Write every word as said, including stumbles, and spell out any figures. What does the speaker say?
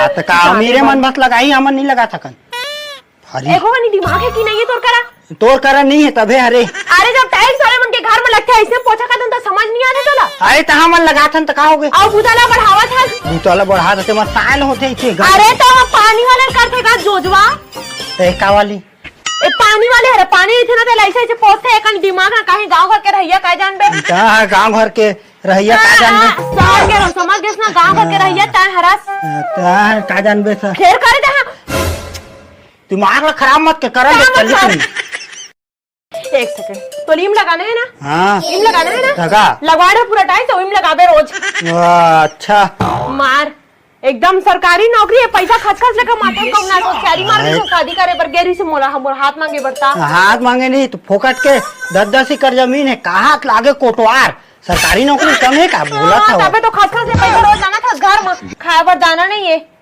त का अमीरे मन मत लगाही, हमन नहीं लगा सकन। अरे। एगो कनी दिमाग हे कि नहीं हे तोर करा? तोर करा नहीं हे तभे हरे। अरे जब टाइल्स वाले मन के घर में लगथे, ऐसे पोछा कर दन त समझ नहीं आथे तोला? अरे त हमन लगाथन त का होगे? अउ बुता ला बढ़ावत हस। बुता ला बढ़ात हस, तेमा साल होथे इथे घर। अरे त पानी वाले करथे का जोजवा? ते का वाली? ए पानी वाले हरे, पानी इथे ना तेला ऐसे ऐसे पोछथे, एकन दिमाग ना काहे गांव घर के रहइया का जानबे? का गांव घर के रहइया का हाँ, जानबे? हाँ, शहर के रहो, समझ गेस ना, गांव घर के रहइया तैं हरस। हाँ, तैं का जानबे सा? फेर करे दे हाँ। दिमाग ला खराब मत कर, करन का दे, चल मत कर? निकल। एक सेकंड, तो लीम लगाना है ना? हाँ। लीम लगाना है ना? लगा। लगवा रहे पूरा टाइम, तो लीम लगाबे रोज। वाह, अच्छा। मार, एकदम सरकारी नौकरी हे, पैसा खच खच ले कमाथे, कौन ना होशियारी मार के हाय। शादी करे बर गेरी से मोला, मोर हाथ मांगे बर ता। हाथ मांगे नहीं, तो फोकट के दस दस एकड़ जमीन हे, कहाँ लागे कोटवार? सरकारी नौकरी कम हे का? बोला हाँ, था। तबे तो खच खच ले पैसा रोज लाना था घर में, खाए बर दाना नहीं हे।